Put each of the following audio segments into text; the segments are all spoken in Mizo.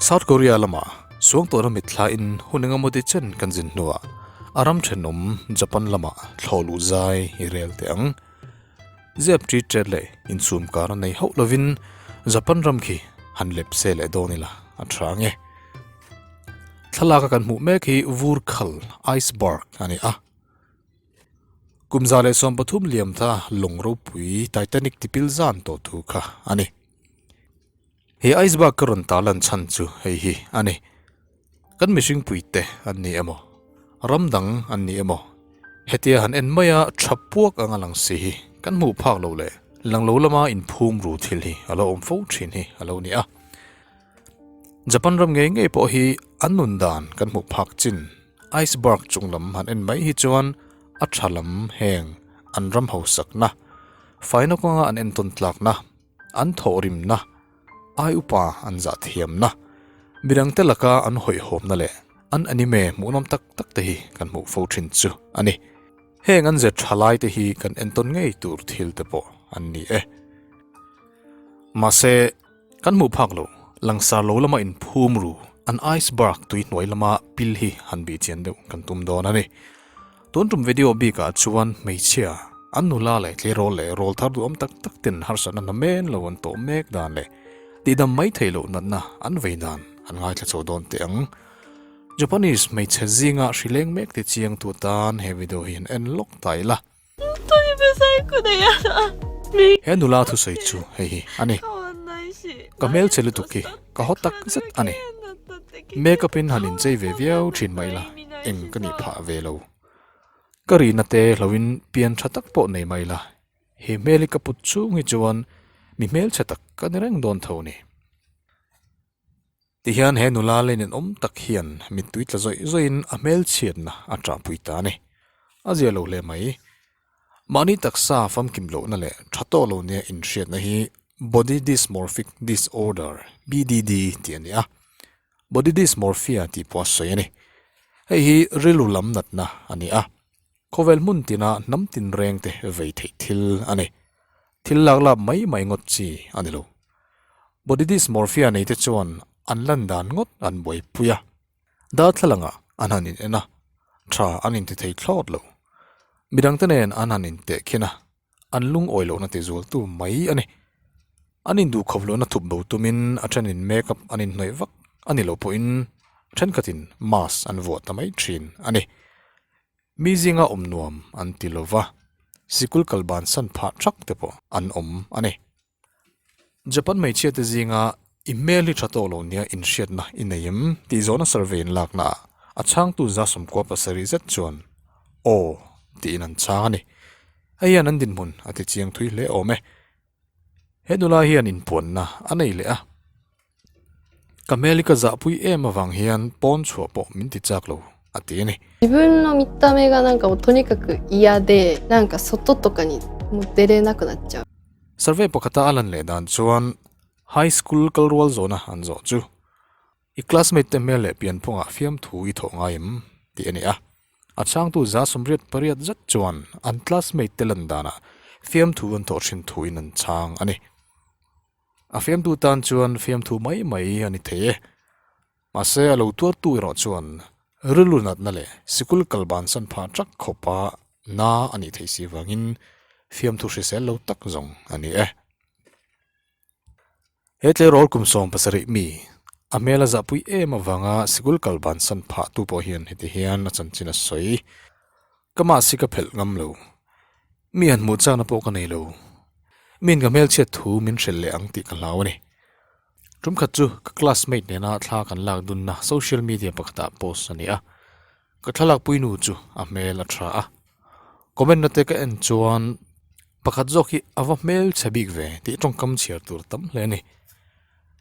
South Korea lama suangtuahna mitthla in hun engemaw ti chen kan zin hnuah a ram thenawm Japan lama thlawh luh zai i rel teh ang. Zep ṭi ṭet leh insum kar a nei hauh lovin Japan ram khi han lep se leh dawn ila a ṭha ang e. Thlalak a kan hmuh mek hi vur khal, iceberg, a ni a. Kum 113 liam ta lawng ropui Titanic tipil zan tawh thu kha a ni. He iceberg ka rawn tarlan chhan chu hei hi a ni. Kan mihring puite an ni emaw, ram dang an ni emaw, hetia han en maia tha puak anga lang si hi kan hmuh phak lo leh lang lo lama inphum ru thil hi a lo awm fo thin hi a lo ni a. Japan ram ngei ngei pawh hi an nun dan kan hmuh phak chin iceberg chung lam han en mai hi chuan a tha lam heng an ram hausakna, faina kawnga an entawn tlakna, an thawhrimna, ai upa an zah thiamna, midangte laka an hawihhawmna leh an anime hmuhnawm tak tak te hi kan hmuh fo thin chu a ni. Heng an ze tha lai te hi kan entawn ngei tur thil te pawh an ni e. Mahse, kan hmuh phak lo, langsar lo lama inphum ru, an iceberg tui hnuai lama pil hi han bih chian deuh kan tum dawn a ni. Tun tum video bikah chuan hmeichhia, an nula leh tleirawl leh rawl thar duhawm tak tak ten harsatna hna men lo an tawh mek dan leh tihdam mai theih loh natna an vei dan an ngaithla chho dawn teh ang. Japanese hmeichhe zinga hrileng mek ti chiang tu tan he video hi han en lawk ta ila. He nula thusawi chu hei hi a ni. Ka hmelchhe lutuk hi ka haw tak zet a ni. Makeup in han inchei ve viau thin mah ila eng ka nih phah ve lo. Ka rihna te hloin pian tha tak pawh nei mah ila he hmel hi ka put chhung hi chuan mi hmelchhe tak ka ni reng dawn tho ni. Tihian he nula lenin awm tak hian mittui tla zawih zawihin a hmelchhiatna a ṭahpui ta a ni. A zia lo hle mai. Mahni taksa famkim lohna leh ṭha tawh lo nia inhriatna hi Body Dysmorphic Disorder, BDD, tih a ni a. Body Dysmorphia tih pawh a sawi a ni. Hei hi rilru lam natna a ni a. Khawvel hmun tina hnam tinreng te vei theih thil a ni. Thil lak lap mai mai ngawt chi a ni lo. Body dysmorphia nei te chuan an lan dan ngawt an buaipui a. Darthlalangah an han in en a, tha an inti thei thlawt lo. Midangte nen an han intehkhin a, an lungawi lohna ti zualtu mai a ni. An induhkhawp lohna thup bo tumin a thenin makeup an inhnawih vak a ni loh pawhin thenkhatin mask an vuah ta mai thin a ni. Mi zinga awm nuam an ti lo va, sikul kal bansan phah thak te pawh an awm a ni. Japan hmeichhia te zinga i hmel hi tha tawk lo nia inhriatna i nei em tih zawhna survey in lakna ah a chhangtu 77 zet chuan aw tiin an chhang a ni. Hei hian an dinhmun a ti chiang thui hle awm e. He nula hian inpuanna a nei leh a. Ka hmel hi ka zahpui em avang hian pawn chhuah pawh min ti chak lo a ti a ni. 自分の見た目がなんかもうとにかく嫌でなんか外とかにもう出れなくなっちゃう。 Survey pakhata a lan leh dan chuan High School kal rual zawhna an zawh chu i classmate te hmel leh pianphungah fiamthu i thawh ngai em tih a ni a. A chhangtu 98 zet chuan an classmate te lan danah fiamthu an thawh thin thuin an chhang a ni. A fiamtu tan chuan fiamthu mai mai a ni thei e. Mahse a lo tuartu erawh chuan rilru natna leh sikul kal bansan phah ṭak khawpa na a nih theih si vangin fiamthu hrisel lo tak zawng a ni e. He tleirawl kum 17 mi, a hmel a zahpui em avanga sikul kal bansan phah tu pawh hian heti hian a chanchin a sawi. Ka mahsi ka phelh ngam lo. Mi han hmuh chakna pawh ka nei lo. Miin ka hmelchhiat thu min hrilh leh ang tih ka hlau a ni. Tum khat chu ka classmate nena thla kan lak dunna social media pakhatah post a ni a. Ka thlalakpui nu chu a hmel a tha a. Comment na te ka en chuan pakhat zawk hi a va hmelchhe bik ve tih tawngkam chhiar tur tam hle a ni.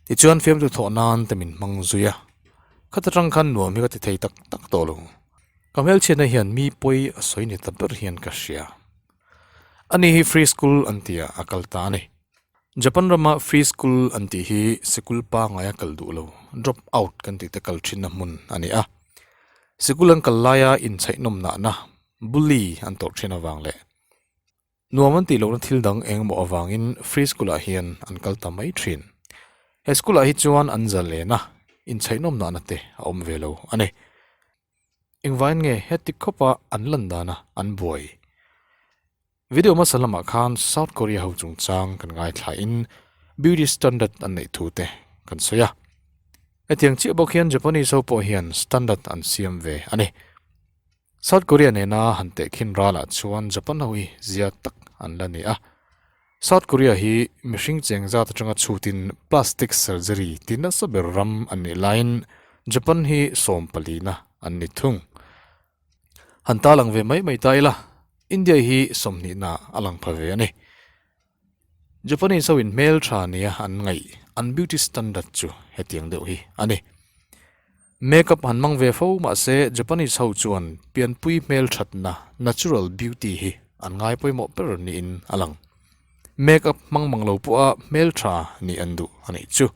Tichuan fiamtu thawh nan te min hmang zui a. Khata tang khan nuam hi ka ti thei tak tak tawh lo. Ka hmelchhiatna hian mi pawi a sawi ni ta ber hian ka hria. Ani hi free school an tia a kal ta a ni. Japan rama free school an tih hi sikul pangaia kal duh lo, drop out kan tih te kal thinna hmun a ni a. Sikul an kal laia inchhaihnawm nahna, bully, an tawrh thin avang leh nuam an tih lohna thil dang eng emaw avangin free school ah hian an kal ta mai thin. He school ah hi chuan an zalen a. inchhaihnawm nahna te a awm ve lo a ni. Engvain nge heti khawpa an lan dana an buai? Video hmasa lamah khan South Korea ho chungchang kan ngaithlain beauty standard an neih thu te kan sawi a. Hetiang chiah bawk hian Japanese ho pawh hian standard an siam ve a ni. South Korea nena han tehkhin ralah chuan Japan ho hi zia tak an la ni a. South Korea hi mihring cheng zat atanga chhutin plastic surgery ti nasa ber ram an nih laiin Japan hi sawmpalina an ni thung. Han ta lang ve mai mai ta ila, India hi sawmhnihna a lang pha ve a ni. Japanese ho in hmel tha nia an ngaih an beauty standard chu hetiang deuh hi a ni. Makeup han hmang ve fo mahse Japanese ho chuan pianpui hmel thatna, natural beauty, hi an ngai pawimawh ber niin a lang. Makeup hmang mang lo pawha hmel tha nih an duh a nih chu.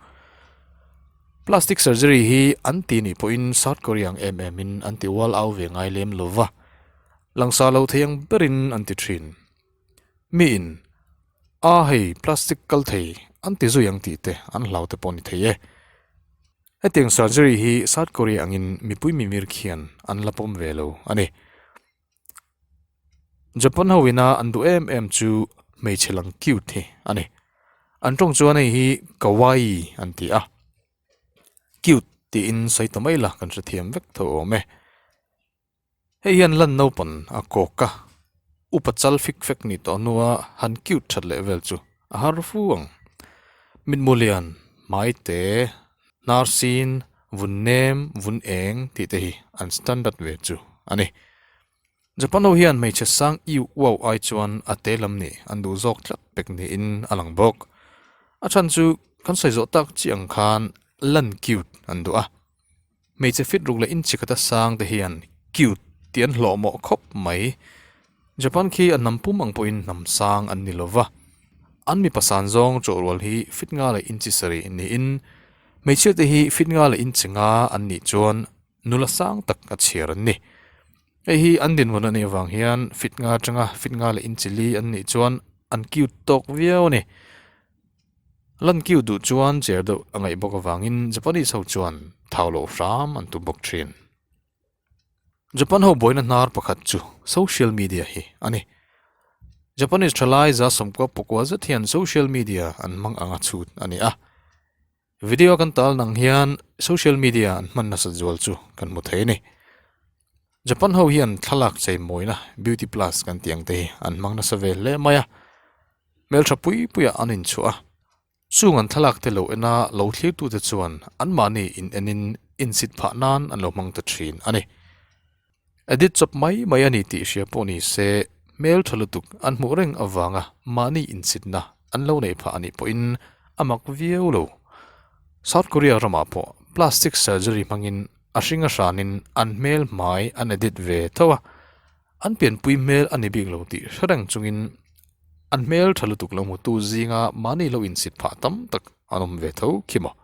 Plastic surgery hi an ti nih pawhin South Korea ang em em in an ti ual au ve ngai lem lo va, langsa lo thei ang berin an ti thin. Mi in, A hei plastic kal thei an ti zui ang tih te an hlau te pawh ni thei e. Hetiang surgery hi South Korea angin mipui mimir khian an la pawm ve lo a ni. Japan ho ina an duh em em chu hmeichhe lang cute hi a ni. An tawng chuan hei hi kawaii an ti a. Cute tiin sawi ta mai la kan hrethiam vek tho awm e. Hei hian lan naupan a kawk a, upa chal fik fek ni tawh hnua han cute that leh vel chu a har fu ang. Mitmu lian, hmai te, hnar sin, vun nem, vun eng tih te hi an standard ve chu a ni. Japan ho hian hmeichhe sang iu uau ai chuan a te lam nih an duh zawk tlat pek niin a lang bawk. A chhan chu kan sawi zawh tak chiah ang khan lan cute an duh a. Hmeichhe fit ruk leh inchi khata sang te hian cute tih an hlawh mawh khawp mai. Japan khi a hnam pum ang pawhin hnam sang an ni lova. An mipa san zawng chawhrual hi fit nga leh inchi sarih niin hmeichhia te hi fit nga leh inchi nga an nih chuan nula sang tak a chhiar an ni. Hei hi an dinhmun a nih avang hian fit nga atanga fit nga leh inchi li an nih chuan an cute tawk viau a ni. Lan cute duh chuan cher deuh a ngaih bawk avangin Japanese ho chuan thau loh hram an tum bawk thin. Japan ho buaina hnar pakhat chu social media hi a ni. Japanese thalai za sawmkua pakua zet hian social media an hmang anga chhut a ni a. Video kan tal nang hian social media an hman nasa zual chu kan hmu thei a ni. Japan ho hian thlalak chei mawina beauty plus kan tih ang te hi an hmang nasa ve hle mai a, hmeltha pui puiah an inchhuah a. Chung an thlalak te lo ena lo thlirtute chuan anmahni in enin insit phah nan an lo hmang ta thin a ni. Edit chawp mai mai a ni tih hria pawh ni se hmeltha lutuk an hmuh reng avanga mahni insitna an lo neih phah a nih pawhin a mak viau lo. South Korea ramah pawh plastic surgery hmangin a hring a hranin an hmel hmai an edit ve tho a, an pianpui hmel a ni bik lo tih hre reng chungin an hmel tha lutuk lo hmutu zinga mahni lo insit phah tam tak an awm ve tho khi maw.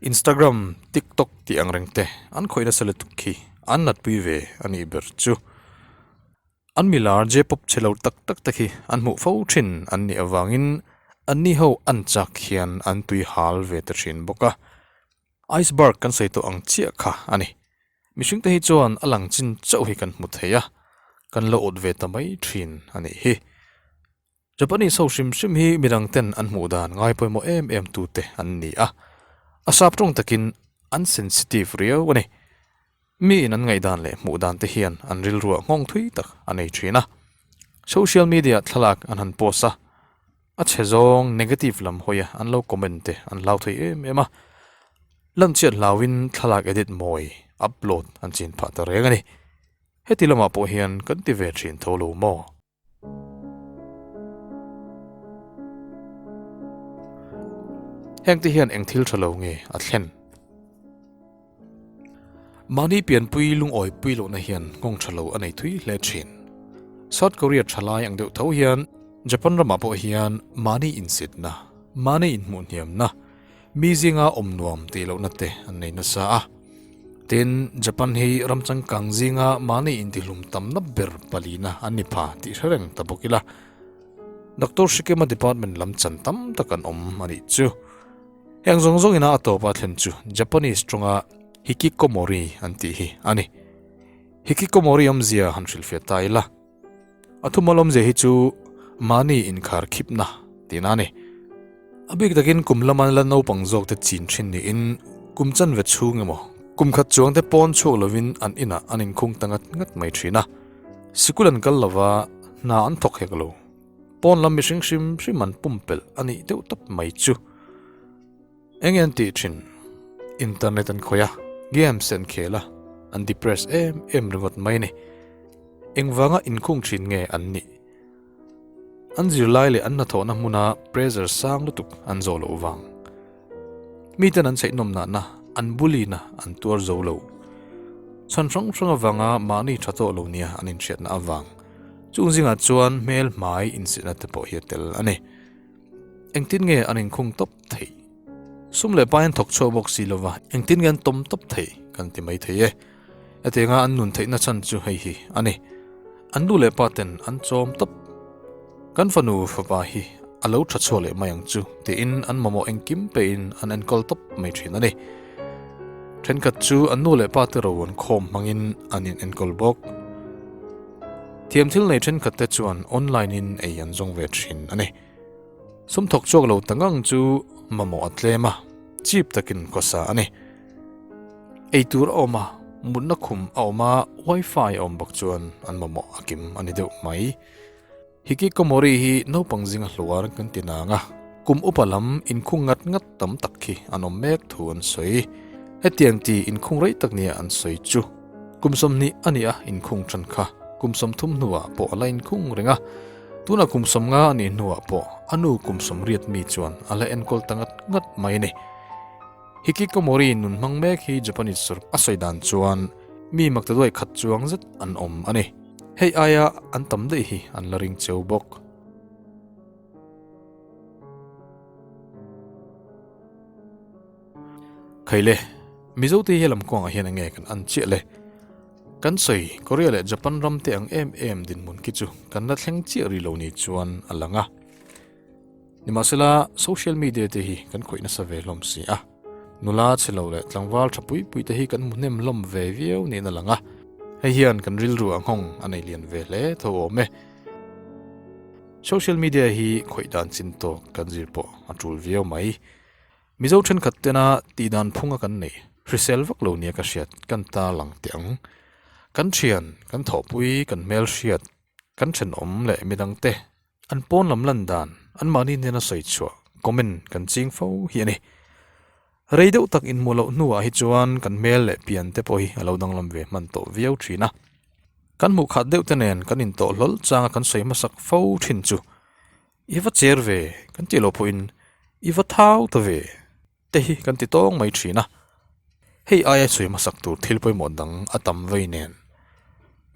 Instagram, TikTok tih ang reng te an khawih nasa lutuk khi an natpui ve a nih ber chu. An milar J-pop chhe lo tak tak te khi an hmuh fo thin an nih avangin anni ho an chak hian an tui hal ve ta thin bawk a. Iceberg kan sawi tawh ang chiah kha a ni. Mihring te hi chuan a lang chin chauh hi kan hmu thei a, kan lo awt ve ta mai thin a nih hi. Japanese ho hrim hrim hi midang ten an hmuh dan ngai pawimawh em em tu te an ni a, a sap tawng takin an sensitive riau a ni. Mi in an ngaihdan leh hmuh dan te hian an rilruah nghawng thui tak a nei thin a. Social media thlalak an han post a, a chhe zawng negative lam hawi a an lo comment te an hlau thei em em a. Lanchiat hlauin thlalak edit mawi upload an chin phah ta reng a ni. Heti lamah pawh hian kan ti ve thin tho lo maw? Heng te hian eng thil tha lo nge a thlen? Mahni pianpui lungawi pui lohna hian nghawng tha lo a nei thui hle thin. South Korea thalai ang deuh tho hian Japan ramah pawh hian mahni insitna, mahni inhmuhhniamna, Mi zinga awm nuam tih lohna te an nei nasa a. Tin, Japan hi ram changkang zinga mahni intihlum tamna ber palina an ni pha tih hre reng ta bawk ila. Doctor Shikema department lam chan tam tak an awm a nih chu. Heng zawng zawng ina a tawpa thlen chu Japanese tawnga Hikikomori an tih hi a ni. Hikikomori awmzia han hrilhfiah ta ila. A thumal awmzia hi chu mahni inkhar khipna tihna a ni. A bik takin kum lama la naupang zawkte chin thin niin kum chanve chhung emaw kum khat chuangte pawn chhuak lovin an inah an inkhung ta ngat ngat mai thin a. Sikul an kal lova hna an thawk hek lo. Pawn lam mihring hrim hrim an pumpelh a nih deuh tawp mai chu. Eng an tih thin? Internet an khawih a, games an khel a, an depress em em ringawt mai a ni. Engvanga inkhung thin nge an nih? An zirlai leh an hnathawhna hmuna pressure sang lutuk an zawh loh vang. Miten an chheih nawmnahna, an bullyna an tuar zo lo. Chhan hrang hrang avanga mahni tha tawh lo nia an inhriatna avang. Chung zingah chuan hmel hmai insitna te pawh hi a tel a ni. Engtin nge an inkhung tawp theih? Sum leh pai an thawk chhuak bawk si lova, engtin nge an tawm tawp theih kan ti mai thei e. Hetianga an nun theihna chhan chu hei hi a ni. An nu leh pa ten an chawm tawp. Kan fanu fapa hi a lo tha chhuak leh mai ang chu tiin an mamawh engkim pein an enkawl tawp mai thin a ni. Thenkhat chu an nu leh pa te ro an khawm hmangin an in enkawl bawk. Thiam thil nei thenkhat te chuan online in ei an zawng ve thin a ni. Sum thawk chhuak lo ta ngang chu mamawh a tlem a, chip takin khawsa a ni. Ei tur a awm a, mutna khum a awm a, wifi a awm bawk chuan an mamawh a kim a ni deuh mai. Hikikomori hi naupang zinga hluar kan ti nang a, kum upa lam inkhung ngat ngat tam tak khi an awm mek thu an sawi. Hetiang ti inkhung rei tak nia an sawi chu kum 20 a ni a inkhung tan kha kum 30 hnuah pawh a la inkhung reng a, tunah kum 50 a nih hnuah pawh a nu kum 80 mi chuan a la enkawl ta ngat ngat mai a ni. Hikikomori nun hmang mek hi Japanese sawrk a sawi dan chuan mi maktaduai khat chuang zet an awm a ni. Hei aia an tam daih hi an la ring cheu bawk. Khaile, Mizote hi helam kawngah hian enge kan an chiah le? Kan sawi Korea leh Japan ram te ang em em dinhmun khi chu kan la thleng chiah rih lo ni chuan a lang a. Nimahsela, social media te hi kan khawih nasa ve hlawm si a. Nula chhe lo leh tlangval tha pui pui te hi kan hmu hnem hlawm ve viau niin a lang a. Hei hian kan rilru a nghawng a nei lian ve hle tho awm e. Social media hi khawih dan chin tawk kan zir pawh a tul viau mai. Mizo thenkhat tena tihdan phunga kan nei hrisel vak lo nia ka hriat kan tarlang teh ang. Kan thian, kan thawhpui, kan hmelhriat, kan thenawm leh midangte An pawn lam lan dan, anmahni hnena sawi chhuah, comment, kan ching fo hi a ni. Rei deuh tak inhmuh loh hnuah hi chuan kan hmel leh pian te pawh hi a lo danglam ve hman tawh viau thin a. Kan hmuh khat deuh te nen kan intawh hlawl changa kan sawi hmasak fo thin chu, I va cher ve, kan tih loh pawhin, I va thau ta ve, te hi kan ti tawng mai thin a. Hei aia sawi hmasak tur thil pawimawh dang a tam vei nen.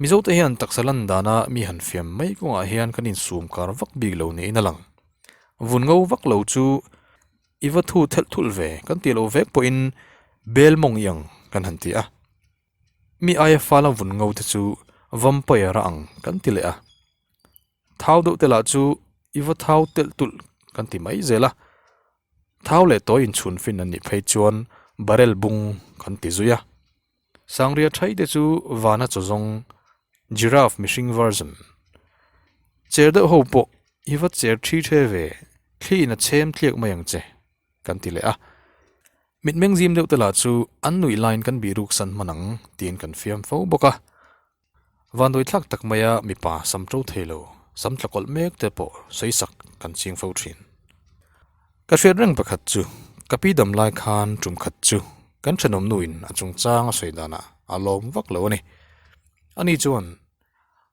Mizote hian taksa lan dana mi han fiam mai kawngah hian kan insum kar vak bik lo niin a lang. Vun ngo vak lo chu i va thu thelh thulh ve kan tih loh vek pawhin bel mawng iang kan han ti a. Mi aia fala vun ngo te chu vampire a ang kan ti leh a. Thau deuh te lah chu i va thau telh tulh kan ti mai zel a. Thau leh tawi inchhun fin an nih phei chuan barrel bung kan ti zui a. Sangria thai te chu vana chaw zawng giraffe mihring version. Cher deuh ho pawh i va cher thi the ve, thli in a chhem tliak mai ang che kan ti leh a. Mitmeng zim deuh te lah chu an nuih laiin kan bihruk san hman ang tiin kan fiam fo bawk a. Vanduai thlak tak maia mipa sam to thei lo, sam tla kawlh mek te pawh sawi sak kan ching fo thin. Ka hriat reng pakhat chu, ka pi dam lai khan tum khat chu kan thenawm nuin a chungchang a sawi danah a lawm vak lo a ni. Ani chuan,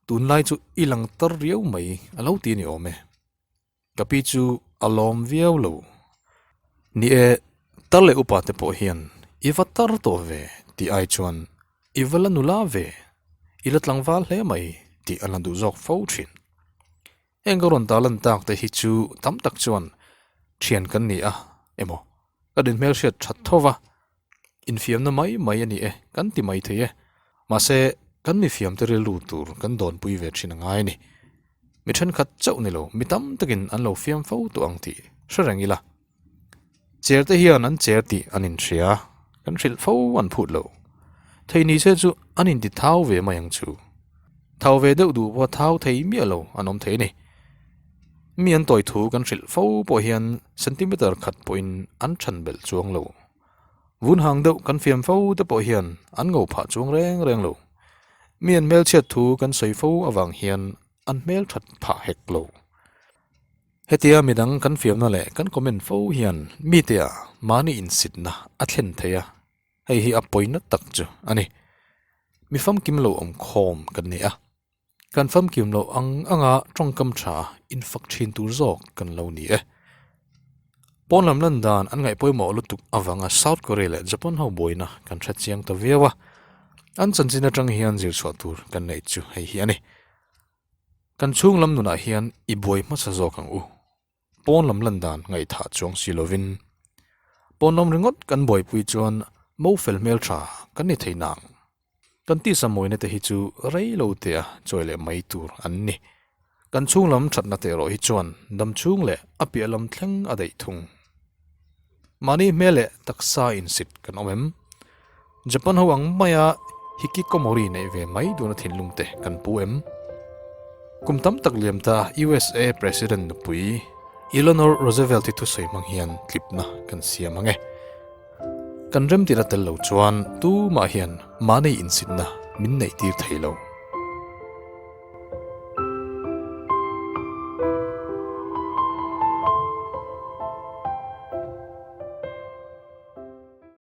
Tunlai chu i lang tar riau mai a lo ti a ni awm e. Ka pi chu a lawm viau lo. Ni e, tar leh upa te pawh hian i va tar tawh ve tih ai chuan i va la nula ve, i la tlangval hle mai tih an la duh zawk fo thin. Heng ka rawn tarlan tak te hi chu tam tak chuan thian kan ni a emaw ka dinhmel hriat that tho va, infiamna mai mai a ni e kan ti mai thei e. Mahse, kan mifiamte rilru tur kan dawnpui ve thin a ngai a ni. Mi thenkhat chauh ni lo, mi tam takin an lo fiam fo tawh ang tih hre reng ila. Cher te hian an cher tih an inhria, kan hrilh fo an phut lo. Thei ni se chu an inti thau ve mai ang chu. Thau ve deuh duh pawh thau thei miah lo an awm thei a ni. Mi an tawi thu kan hrilh fo pawh hian centimeter khat pawhin an than belh chuang lo. Vun hang deuh kan fiam fo te pawh hian an ngo phah chuang reng reng lo. Mi an hmelchhiat thu kan sawi fo avang hian an hmelthat phah hek lo. Hetia midang kan fiamna leh kan comment fo hian mite-ah mahni insitna a thlen thei a, hei hi a pawina tak chu a ni. Mi famkim lo awm khawm kan ni a, kan famkim loh ang anga tawngkam tha infak thin tur zawk kan lo ni e. Pawn lam lan dan an ngaih pawimawh lutuk avanga South Korea leh Japan ho buaina kan hre chiang ta viau a, an chanchin atang hian zir chhuah tur kan neih chu hei hi a ni. Kan chhung lam nunah hian i buai hmasa zawk ang u. Pawn lam lan dan ngaihthah chuang si lovin. Pawn lam ringawt kan buaipui chuan mo fel hmel tha kan ni thei nang. Kan tisa mawina te hi chu rei lo tea chawi leh mai tur an ni. Kan chhung lam thatna te erawh hi chuan dam chhung leh a piah lam thleng a daih thung. Mahni hmel leh taksa insit kan awm em? Japan ho ang maia hikikomori neih ve mai duna thinlung te kan pu em? Kum tam tak liam ta USA President nupui Eleanor Roosevelt hi thusawi hmang hian tlipna kan siam ang e. Kan remtirh a tel lo chuan tumah hian mahni insitna min neih tir thei lo.